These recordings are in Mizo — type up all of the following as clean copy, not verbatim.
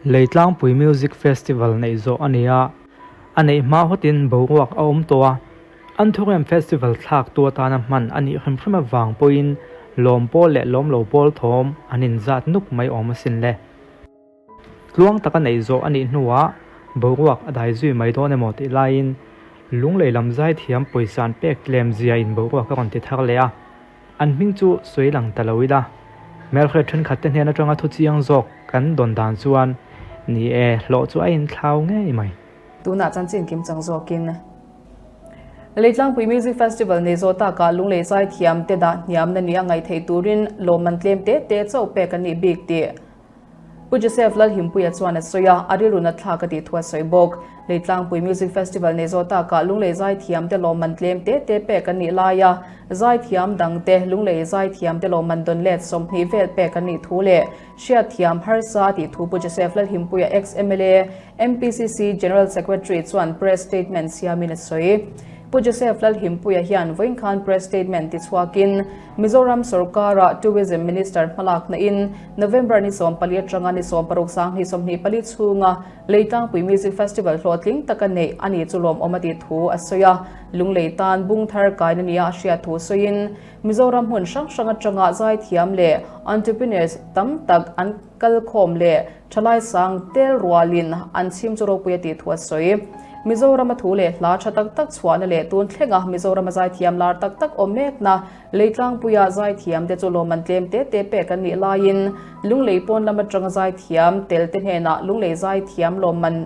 Leitlangpui Music Festival neih zawh a ni a, a neih hma hawtin boruak a awm tawh a, Anthurium Festival thlaktu atana hman a nih hrim hrim avang pawhin lawm pawl leh lawm lo pawl thawm an inzat nuk mai awm asin le. Tluang taka neih zawh a nih hnuah boruak a dai zui mai dawn emaw tih laiin Lunglei lam zaithiam pawisa an pek tlem zia in boruak a rawn ti thar leh a. An hming chu sawi lang ta lo ila, hmelhriat thenkhat te hnen atanga thu chiang zawk kan dawn dan chuan ni e, hlawh chu a inthlau ngei mai. Tunah chanchin kim chang zawkin Leitlangpui Music Festival nei zawh takah Lunglei zaithiam te dah hniamna ni a ngaih theih turin lawmman tlem te te chauh pek an nih bik tih Pu Joseph Lalhimpuia chuan a sawi a, a rilru natthlak a tih thu a sawi bawk. Leitlangpui Music Festival nei zawh takah Lunglei zaithiam te lawmman tlem te te pek an nih laia zaithiam dang te Lunglei zaithiam te lawmman dawn let 20 vel pek an nih thu leh hriatthiam harsa a tih thu Pu Joseph Lalhimpuia ex-MLA, MPCC General Secretary chuan press statement siamin a sawi. Pu Joseph Lalhimpuia hian vawiin khan press statement tichhuakin Mizoram sorkara Tourism Minister hmalakna in November ni 14 atanga ni 16 sanghnih 24 chhunga Leitlangpui Music Festival hlawhtling taka neih a ni chu lawmawm a tih thu a sawi a. Lunglei tan bung thar kaina nia a hriat thu sawiin Mizoram hmun hrang hrang atanga zaithiam leh entrepreneurs tam tak an Kalkhawm leh thalai sang tel rualin an chhim chu ropui a tih thu a sawi. Mizorama thu leh hla tha tak tak chhuahna leh tun thlenga Mizorama zaithiam lar tak tak awm mekna Leitlangpuia zaithiam te chu lawmman tlem te te pek an nih laiin Lunglei pawn lam atanga zaithiam tel te hnenah Lunglei zaithiam lawmman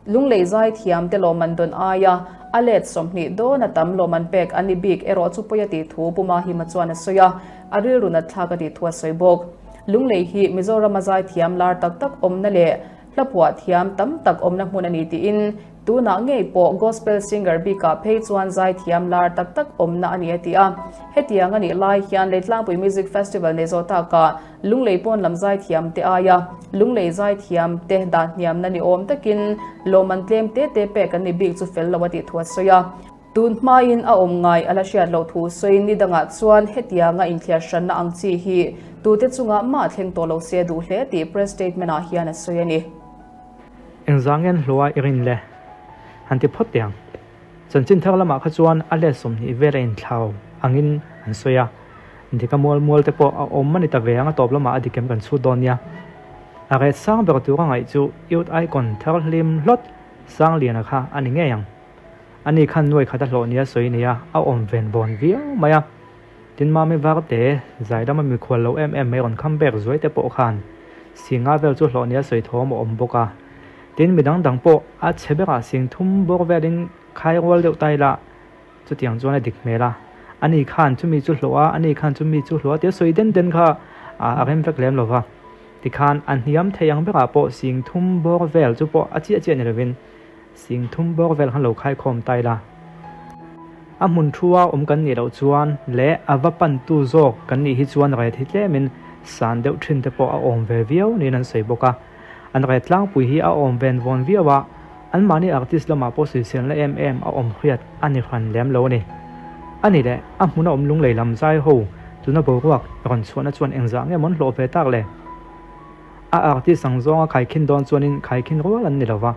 Lunglei zaithiam te lawmman dawn aia a let 20 dawn a tam lawmman pek an ni bik erawh chu pawi a tih thu Pu Mahima chuan a sawi a, a rilru nat thlak a tih thu a sawi bawk. Lunglei hi Mizorama zaithiam lar tak tak awmna leh hlaphuah thiam tam tak awmna hmun a ni tiin tunah ngei pawh gospel singer bikah phei chuan zaithiam lar tak tak awmna a ni a ti a. Hetiang a nih lai hian Leitlangpui Music Festival nei zawh takah Lunglei pawn lam zaithiam te aia Lunglei zaithiam te dah hniamna ni awm takin lawmman tlem te te pek an ni bik chu fel lo a tih thu a sawi a. Tun hmain a awm ngai a la hriat loh thu sawiin ni dangah chuan hetianga inthliar hranna ang chi hi tute chungah mah thleng tawh lo se duh hle tih press statement ah hian a sawi a ni. Engzangen hlua i rin le? Han ti phawt teh ang. Chanchin thar lamah kha chuan a let 20 vel a inthlau angin an sawi a, dika mual mual te pawh a awm a ni ta ve ang a tawp lamah a dik em kan chhut dawn nia. A ret sang ber tur a ngaih chu Youth Icon thar hlim hlawt Sangliana kha a ni ngei ang. Ani khan nuai khat a hlawh nia sawi nia a awm ven vawn viau mai a. Tin Mami Varte zai lama mikhual lo em em mai rawn kham bek zuai te pawh khan Singa vel chu hlawh nia sawi thawm a awm bawk a. Tin, midang dang pawh a chhe berah sing thum bawr velin khai rual deuh ta ila, chutiang chuan a dik hmel a. Ani khan chumi chu hlawh a, ani khan chumi chu hlawh a tia sawi den den kha a rem vek lem lo va. Tikhan a hniam thei ang berah pawh sing thum bawr vel chu pawh a chiah chiah ni lovin sing thum bawr vel khan lo khai khawm ta ila. A hmun thu a awm kan nih loh chuan leh a va pantu zawk kan nih hi chuan ret hi tlemin san deuh thin te pawh a awm ve viau niin an sawi bawk a. An ret tlangpui hi a awm ven vawn viau a, anmahni artist lamah pawh sawiselna em em a awm hriat a ni hran lem lo a ni. A ni leh, a hmuna awm lunglei lam zai ho tuna boruak rawn chhuahna chuan engzah nge mawn hlawh ve tak le? A artist ang zawnga khaikhin dawn chuanin khaikhin rual an ni lo va,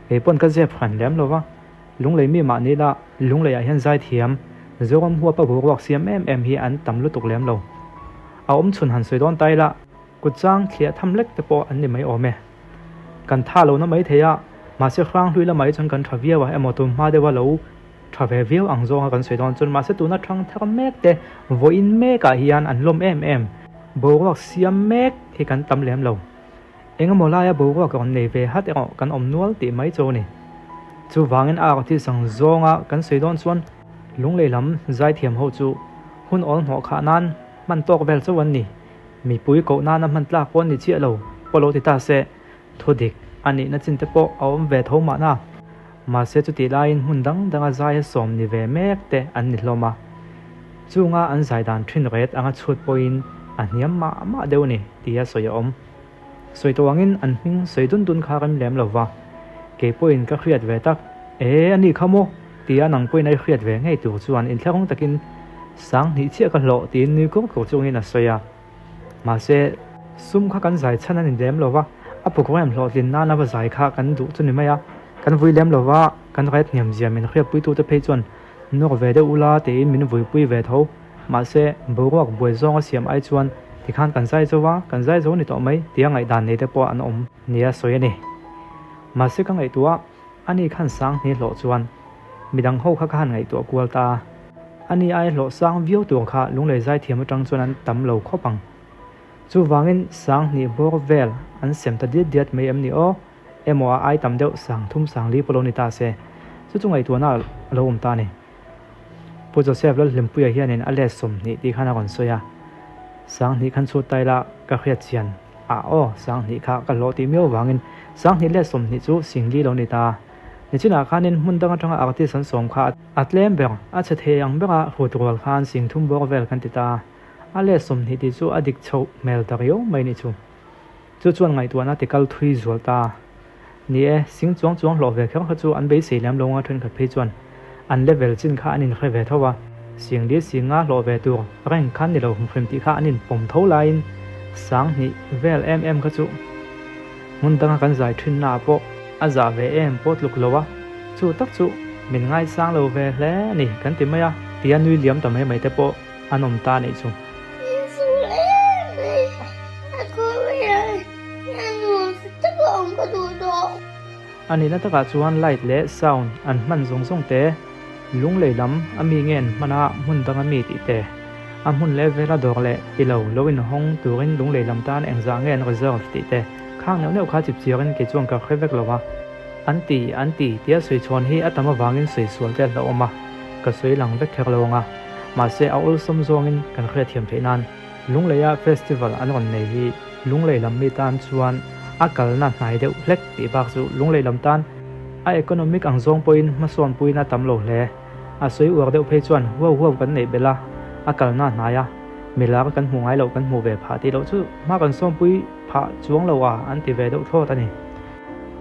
kei pawn ka zep hran lem lo va, lunglei mi mahni la lungleiah hian zai thiam Zoram huapa boruak siam em em hi an tam lutuk lem lo. A awm chhun han sawi dawn ta ila, Kut chang thliah tham lek te pawh an ni mai awm e. Kan tha lo na mai thei a, mahse hrang hlui lamah hi chuan kan tha viau a, emaw tun hma deuha lo tha ve viau ang zawnga kan sawi dawn chuan mahse tuna thang thar mek te vawiin mekah hian an lawm em em. Boruak siam mek hi kan tam lem lo. Engemaw laia boruak rawn nei ve hat erawh kan awm nual tih mai chu a ni. Chuvangin a artist ang zawnga kan sawi dawn chuan Lunglei lam zaithiam ho chu hun awl hnawh khah nan hman tawk vel chauh an ni. Mipui koh nana hman tlak pawh an ni chiah lo pawh lo ti ta se, thu dik a nihna chin te pawh a awm ve tho mahna. Mahse chutih laiin hmun dang danga zaia sawm ni ve mek te an ni hlawm a. Chunga an zai dan thin ret anga chhut pawhin a hniam mah mah deuh a ni tia sawi a awm. Sawi tawh angin an hming sawi dun dun kha rem lem lo va, kei pawhin ka hriat ve tak, E, a ni kha maw? tia nang pawhin a i hriat ve ngei tur chuan inthlahrung takin 2000 chiah ka hlawh tiin nui kur kur chungin a sawi a. Mahse, sum kha kan zai chhan a ni lem lo va, A program hlawhtlin nana va zai kha kan duh chu ni mai a, kan vui lem lo va, kan rate hniam zia min hriatpuitute phei chuan nawr ve deuh ula tiin min vuipui ve tho. Mahse, boruak buai zawnga siam ai chuan tikhan kan zai zo a, kan zai zo ni tawh mai tia ngaihdan nei te pawh an awm nia sawi a ni. Mahse ka ngaihtuah ani khan sang hni hlawh chuan midang ho kha ka han ngaihtuah kual ta a, ani ai hlawh sang viau tur kha lunglei zaithiam atang chuan an tam lo khawp ang. Chuvangin sang hnih bawr vel an sem ta diat diat mai em ni aw? Emaw a ai tam deuh sang thum sang li pawh lo ni ta se, chu chu ngaihtuahna a lo awm ta a ni. Pu Joseph Lalhlimpuia hianin a let 20 tih khan a rawn sawi a, 2000 khan chhut ta ila ka hriat chian a aw 2000 kha ka hlawh tih miau vangin 20 let 20 chu singli lo ni ta. Nichinah khanin hmun dang atanga artist an sawm kha a tlem ber, a chhe thei ang bera hrut rual khan 3000 bawr vel kan ti ta. A let 20 tih chu a dik chhoh hmel ta riau mai ni chu. Chu chuan ngaihtuahna ti kal thui zual ta. Ni e, sing chuang chuang hlawh ve kher kha chu an beisei lem lo nga thenkhat phei chuan an level chin kha an inhre ve tho a, sing li sing nga hlawh ve tur rank khan ni lo hrim tih kha an inpawm tho laiin 2000 vel em em kha chu hmun danga kan zai thinna ah pawh a zah ve em pawh tluk lo a, chu tak chu min ngaisang lo ve hle a ni kan ti mai a, tia nui liam ta mai mai te pawh an awm ta anih chu. Insul em mai a khawvel a nuam sa tak a awm ka duh tawh. A nihna takah chuan light leh sound an hman zawng zawng te, lunglei lam a mi nge an hman a hmun dang a mi tih te, a hmun leh vela dawr leh ti lo lo inhawng turin lunglei lam tan engzah nge an reserve tih te khang neuh neuh kha chip chiarin kei chuan ka hre vek lo a. An ti, an ti tia sawi chhawn hi a tam avangin sawi sual te a hlauhawm a, ka sawi lang vek kher lo ang a. Mahse a awlsawm zawngin kan hriatthiam theih nan Lungleia festival an rawn nei hi Lunglei lam mi tan chuan a kalna hnai deuh hlek tih bak chu Lunglei lam tan a economic ang zawng pawhin hmasawn puiin a tam lo hle. A sawi uar deuh phei chuan huau huau kan neih belh a, a kalna hnai a, milar kan hmuh ngai loh kan hmuh ve phah tih loh chu hma kan sawmpui phah chuang lo a an ti ve deuh thlawt a ni.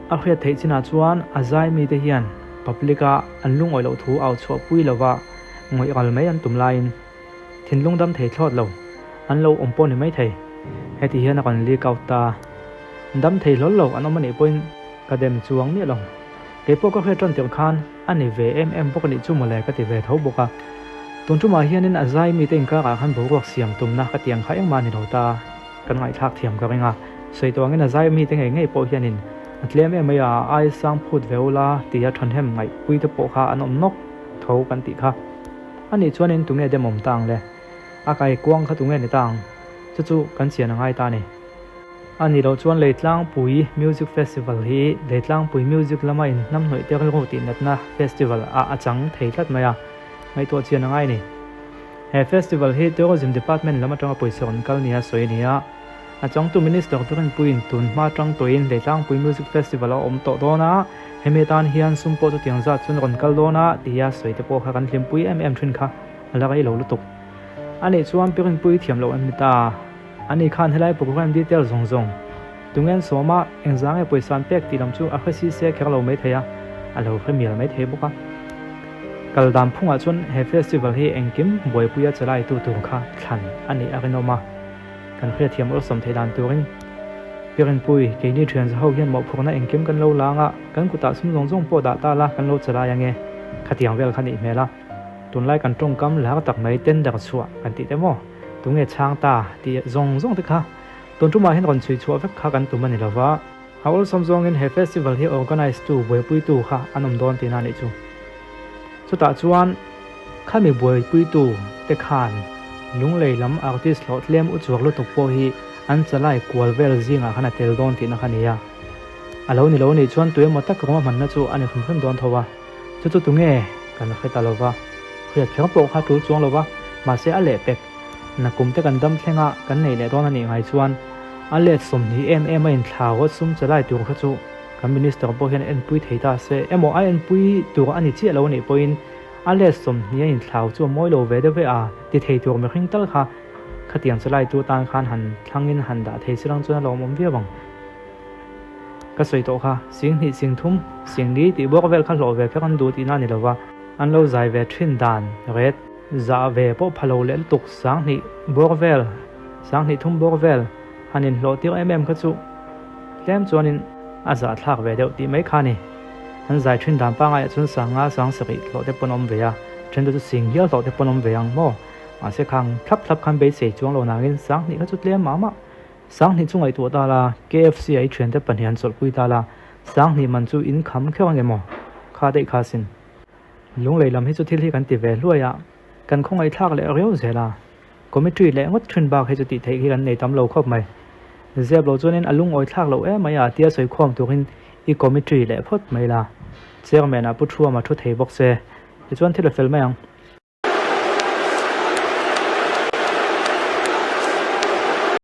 A hriat theih chinah chuan a zai mite hian public a an lungawi loh thu au chhuah pui lova ngawih ral mai an tum laiin thinlung dam thei thlawt lo an lo awm pawh ni mai thei. Heti hian a rawn leak out ta. Dam thei hlawl lo an awm anih pawhin ka dem chuang miah lo. Kei pawh ka hriat tan tirh khan a ni ve em em bawk anih chu mawle ka ti ve tho bawk a. Tun tumah hianin a zai mite inkarah khan boruak siam tumna ka ti ang kha engmah a ni lo ta. Kan ngaihthlak thiam ka ring a, sawi tawh angin a zai mite ngei ngei pawh hianin a tlem em mai a, ai sang phut ve ula tia thanhem ngaihpui te pawh kha an awm nawk tho kan tih kha. Anih chuanin tunge demawm ta ang le? A kai kuang kha tunge ni ta ang? Chu chu kan chian a ngai ta a ni. A nih loh chuan Leitlangpui Music Festival hi Leitlangpui Music lama inhnamhnawih te rilru tih natna festival ah a chang thei tlat mai a, ngaihtuah chian a ngai a ni. He festival hi Tourism Department lam atanga pawisa rawn kal nia sawi a ni a. A changtu Minister Turinpuiin tun hma atang tawhin Leitlangpui Music Festival a awm tawh dawn a, hemi atan hian sum pawh chutiang zat chuan rawn kal dawn a tia sawi te pawh kha kan hlimpui em em thin kha a la rei lo lutuk. A nih chuan Pirinpui thiam loh em ni ta? Ani khan helai program detail zawng zawng tungen sawma engzah nge pawisa an pek tih lam chu a hre si se kher lo maithei a, a lo hre mial maithei bawk a. Kal dan phungah chuan he festival hi engkim buaipuia chalaitu tur kha thlan a nih a rinawm a, kan hriatthiam awlsam theih dan turin Pirinpui, keini thian za ho hian mawhphurhna engkim kan lo lang a, kan kutah sum zawng zawng pawh dah ta la kan lo chalai ange, khatiang vel kha nih hmel a. Tunlai kan tawngkam lar tak mai tender chhuah kan tih te maw? Tunge chhang ta tih zawng zawng te kha tun tumah hian rawn chhui chhuah vek kha kan tum a ni lova. A awlsawm zawngin he festival hi organise tu, buaipuitu kha an awm dawn tihna a nih chu. Chutah chuan khami buaipuitu te khan Lunglei lam artist hlawh tlem u chuak lutuk pawh hi an chalai kual vel zingah khan a tel dawn tihna kha a ni a. A lo ni lo anih chuan tuemaw tak rawng a hmanna chu a ni hrim hrim dawn tho a. Chu chu tunge kan hre ta lova, hriat kher pawh kha tul chuang lova, mahse a leh pek nakum te kan dam thleng a kan nei leh dawn a nih ngai chuan a let 20 em em a inthlau a sum che lai tur kha chu kan minister pawh hian a enpui thei ta se emaw a enpui tur a ni chiah lo a nih pawhin a let 20 a inthlau chu a mawi lo ve deuh ve a ti thei tur mihring tal kha khatiang che lai tu atan khan han thlangin han dah thei se lang chuan a lawmawm viau ang. Ka sawi tawh kha, 2000, 3000, 4000 tih bawk vel kha hlawh ve kher an duh tihna a ni lova, an lo zai ve thin dan ret zah ve pawh pha lo leh lutuk 2000 bawr vel, 2000 thum bawr vel han inhlawh tir em em kha chu. Tlem chuanin a zahthlak ve deuh tih mai kha a ni. An zai thin dan pangaiah chuan sanga sang sarih hlawh te pawn awm ve a, then te chu sing hial hlawh te pawn awm ve ang maw? Mahse khang thlap thlap khan beisei chuang lo nangin sanghnih kha chu tlem mah mah. Sanghnih chu ngaihtuah ta la, KFC ah i thiante pahnih an chawlhpui ta la, sanghnih man chu in kham kheuh ang emaw? Kha daih kha sin. Lunglei lam hi chu thil hi kan ti ve hluai a, kan khawngaihthlak leh riau zel a. Committee leh ngawt thin bak hi chu tih theih hi kan nei tam lo khawp mai. Zep lo chuanin a lungawi thlak loh em mai a tia sawi khawm turin i committee leh phawt mai la. Chairman ah Pu Thuama thu thei bawk se, tichuan thil a fel mai ang.